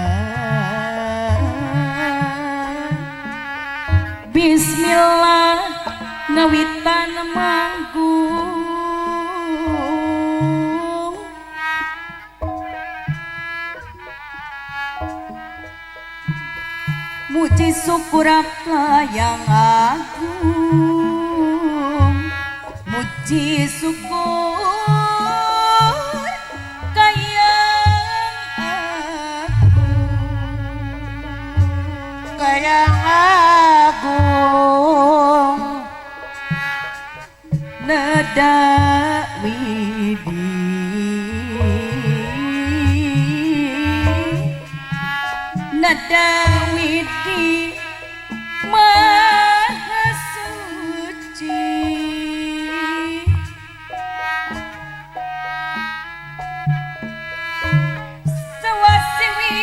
Bismillah, Bismillah ngawitan manggung. Muji syukur yang agung, muji syukur kayang agung, kayang agung. Neda widi, nada widi maha suci. Sewasiwi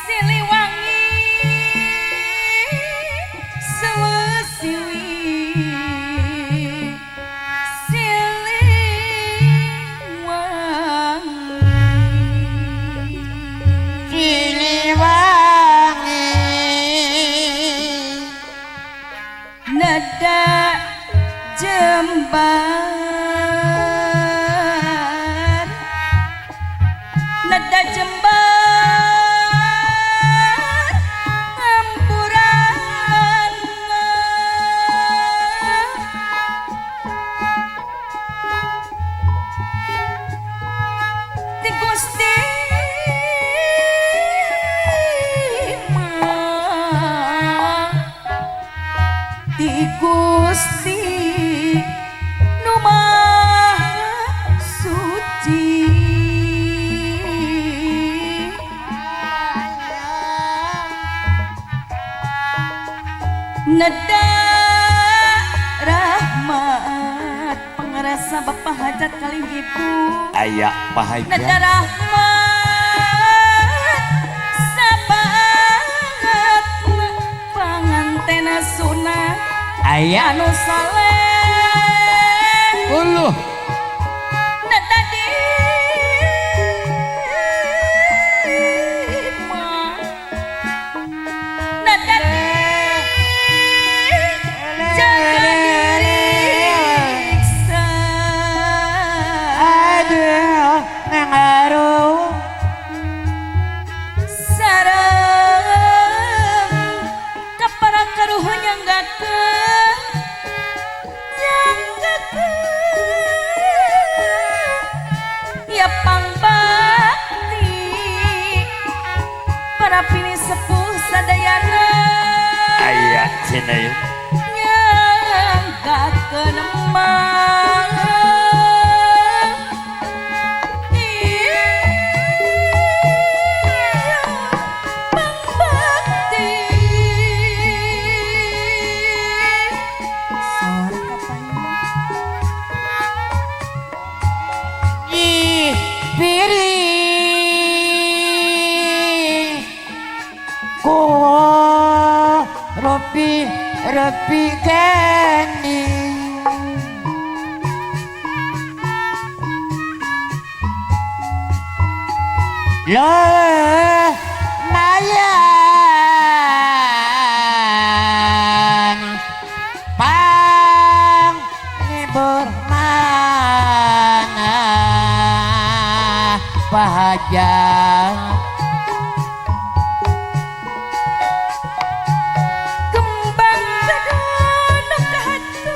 Siliwangi, sewasiwi Siliwangi, Siliwangi. Nada jembar, nada jembar ampuran ti Gusti mah, ti Gusti nu Maha Suci. Neda rahmat pangarasa Bapak hajat kali ibu. Aya Pak Neda Hajat. Rahmat sabanget pangantena sunah Aya. anu saleh. Uluh. Neda di mah, neda di jaga diriksa. Aduh ngaruh. Sareng kapara karuhun nyanggakeun, nyanggakeun ya pangbakti para pini sepuh sadayana. Aya cenah yeuh. Nyanggakeun mah. Iya, pangbakti. Sore kapan? Di piring ku ropi ropi geni. Lumayan pang ngibur mana bahagia. Kembang bedono kahatur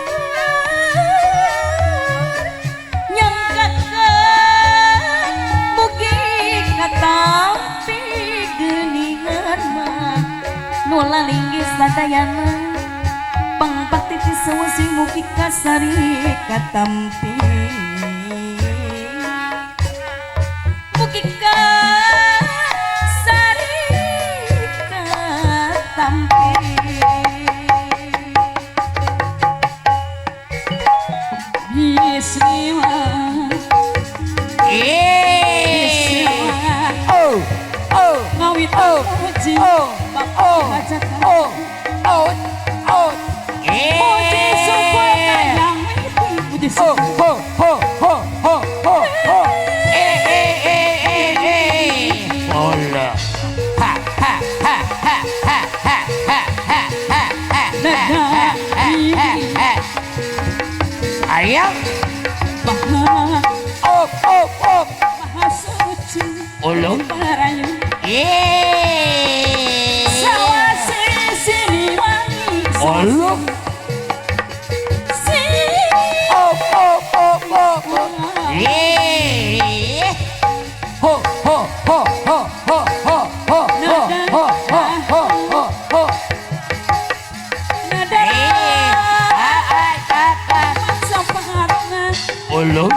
nyanggakeun mugi katampi geuningan mah nu lalinggih sadayana pangbakti ti sawasi mugi kasari katampi, mugi kasari katampi. Bismillah. Eh. Bismillah. Oh, oh, ngawitan oh, muji oh, Bapak oh, hajat. Oh, oh, oh. Muji syukur Eh. kayang muji Ho, syukur. Ho, ho, ho, ho, ho. Aya. Maha Op op op. Maha suci. Ulung. Parayu. Eh. Sawasi Siliwangi. Ulung. Si. Op op op op. Eh. Ho ho ho ho ho ho ho ho ho ho ho ho ho. Nada. Eh. Ah ah ah ah. Sapahatna. Ulung.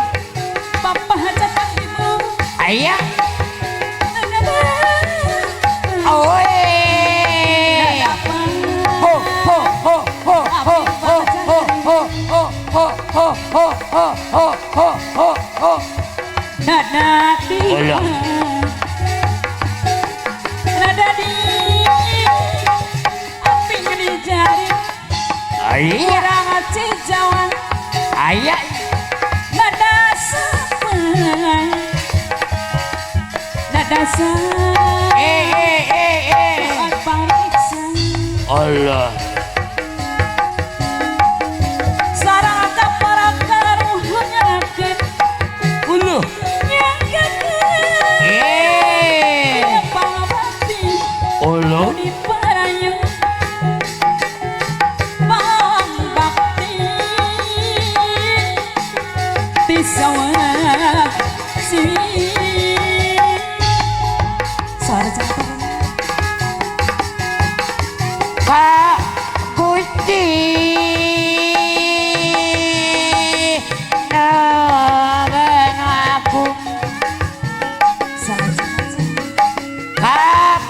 Papa hajatan ibu. Aya. Nada. Oi. Ho ho ho ho ho ho ho ho ho ho ho ho ho ho ho ho ho. Nada di. Ulah. Nada di. Api di jari. Aya. Kurang cijawan. Aya. Nada sapa. Nada sapa. Eh eh eh eh. Pariksa. Allah. Sarang kapara karuhunyakeun. Uluh. Nyanggakeun. Eh. Pangabakti. Ulung. Di parayu. Pangbakti. Ti sawah si. Suara jatuh. Kak Gusti Nagan aku Suara jatuh. Ka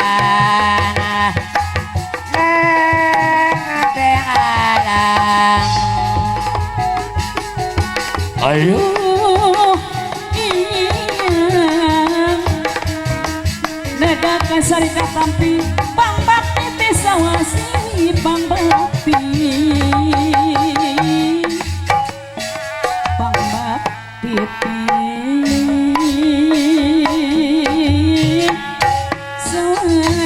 Pangeran Neng alam. Ayo. Iya. Nada kasarita tampi pangbakti ti sawasi pangbakti. Pangbakti ti sawasi.